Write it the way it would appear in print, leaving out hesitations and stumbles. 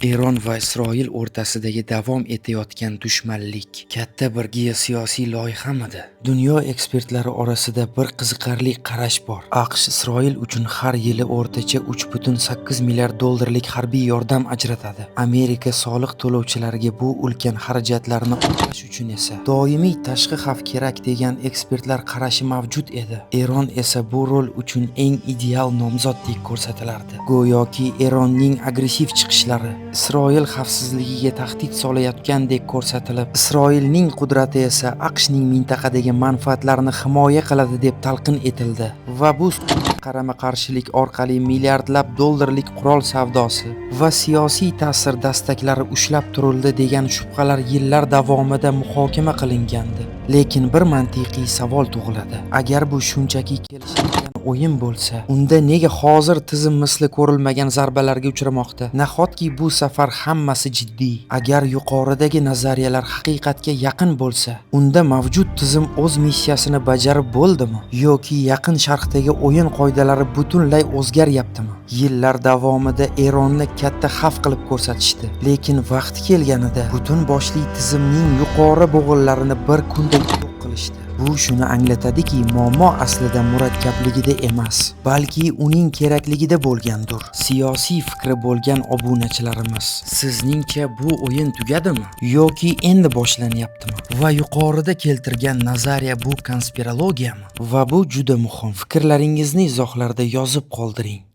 Eron va Isroil o'rtasidagi davom etayotgan dushmanlik katta bir geosiyosiy loyihamidi? Dunyo ekspertlari orasida bir qiziqarli qarash bor. AQSh Isroil uchun har yili o'rtacha 3,8 milliard dollarlik harbiy yordam ajratadi. Amerika soliq to'lovchilariga bu ulkan xarajatlarni oqlash uchun esa doimiy tashqi xavf kerak degan ekspertlar qarashi mavjud edi. Eron esa bu rol uchun eng ideal nomzoddek ko'rsatilardi. Go'yoki Eronning agressiv chiqishlari Isroil xavfsizligiga tahdid solayotgandek ko'rsatilib, Isroilning qudrati esa AQShning mintaqadagi manfaatlarini himoya qiladi deb talqin etildi va bu qarama-qarshilik orqali milliardlab dollarlik qurol savdosi va siyosiy ta'sir dastaklari ushlab turildi degan shubhalar yillar davomida muhokama qilingandi. Lekin bir mantiqiy savol tug'iladi. Agar bu shunchaki kelishilgan o'yin bo'lsa, unda nega hozir tizim misli ko'rilmagan zarbalarga uchramoqda? Nahotki bu safar hammasi jiddiy? Agar yuqoridagi nazariyalar haqiqatga yaqin bo'lsa, unda mavjud tizim o'z missiyasini bajarib bo'ldimi yoki Yaqin Sharqdagi o'yin qoidalari butunlay o'zgaryaptimi? Yillar davomida Eronni katta xavf qilib ko'rsatishdi, lekin vaqti kelganida butun boshli tizimning yuqori bo'g'inlarini bir kunda yo'q qilishdi. Bu shuni anglatadiki, muammo aslida murakkabligida emas, balki uning kerakligida bo'lgandir. Siyosiy fikri bo'lgan obunachilarimiz, sizningcha bu o'yin tugadimi yoki endi boshlanyaptimi? Va yuqorida keltirgan nazariya bu konspirologiyami? Va bu juda muhim. Fikrlaringizni izohlarda yozib qoldiring.